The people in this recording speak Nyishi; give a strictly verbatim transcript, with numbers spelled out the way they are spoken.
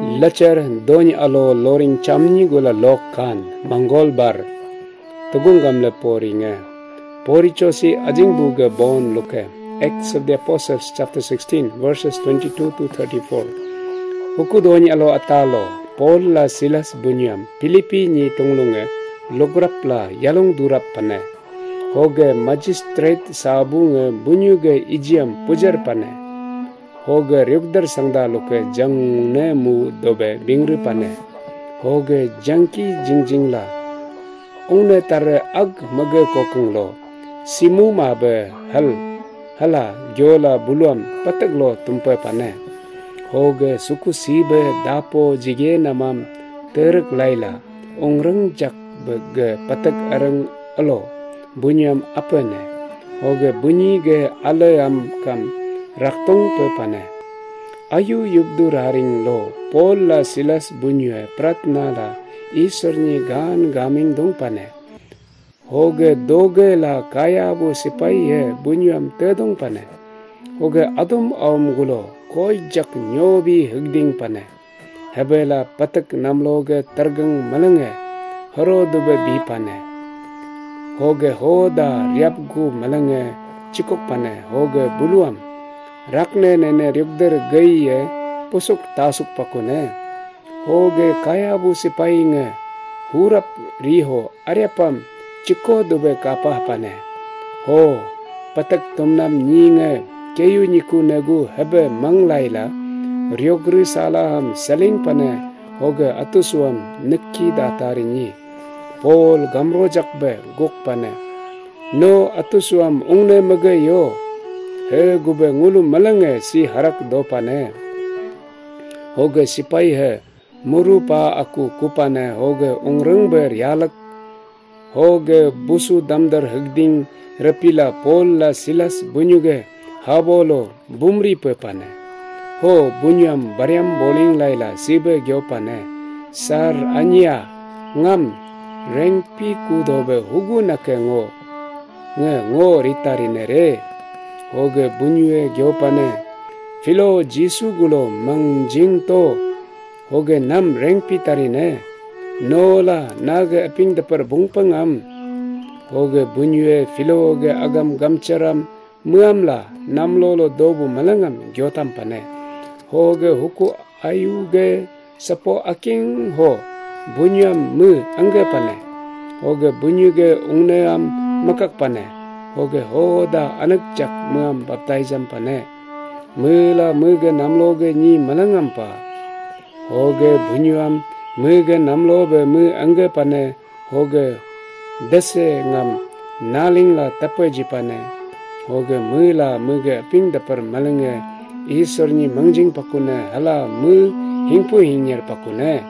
Lacar dony alo loring chamnyi gula lok kan, Mangolbar. Tugung gamle pori nge. Pori chosi ajing bu ge bon luke. Acts of the Apostles chapter sixteen, verses twenty-two to thirty-four. Huku dony alo atalo, Paul la Silas bunyam, Philippi nyi tunglunge, lugrap la yalung durap pane. Hoge magistrate sabu nge bunyu ge ijiam pujar pane. Hoge ryukdar sangda luke jang ne mu dobe bingri pane. Hoge jangki jingjing la. Ungne tare ag mege kokeng lo. Simu ma be hal. Hala gyola buluam patek lo tumpe pane. Hoge suku si be dapo jige namam terek laila. Ungreng jak be ge patek areng alo. Bunyam apene. Hoge bunyi ge ale am kam raktung pe pane. Ayu yubdu raring lo, Paul la Silas bunyue pratna la Isor nyi gan gaming dung pane. Hoge doge la kaya bu sipai he bunyuam tedung pane. Hoge adum aum gulo koi jak nyobi hegding pane. Hebe la patek namlo ge tergeng melenge hero dube bi pane. Hoge hoda riap gu melenge cikuk pane, hoge buluam. Rakne nene ryukder gei ye pusuk tasuk pakune. Hoge kaya bu sipai nge hurap riho ariapam ciko dube kapah pane. Ho, patek tumnam nyi nge keyu nyiku negu hebe manglaila, ryogri salaham seling pane, hoge atusuam nekki datari nyi. Paul gamrojak be guk pane. No atusuam ungne mege yo. He gube ngulu melenge si harak do pane. Hoge sipai he muru pa aku kupane hoge ungreng ber yalek. Hoge busu damdar hegding repila Paul la Silas bunyuge habolo bumri pe pane. Ho bunyuam bariam boling laila sibe gyo pane. Sar anya ngam rengpi kudobe hugu nake ngo. Nge ngo ritarine re. Hoge bunyue gyo pane. Filo Jisu gulo mangjing to. Hoge nam rengpi tarine. Nola nage aping depar bungpengam. Hoge bunyue filo ge agam gamcharam muamla namlolo dobu malangam gyotam pane. Hoge huku ayu ge sapo aking ho bunyuam mu angge pane. Hoge bunyu ge ungneam makak pane. Hoge hoda anak jak muam baptizam pane. Mela mege namlo ge nyi malangampa. Hoge bunyuam mege namlo be me angge pane. Hoge dese ngam naling la tape jipane. Hoge me la mege aping dapar malenge Isor nyi mangjing pakune hala me hingpu hingnyer pakune.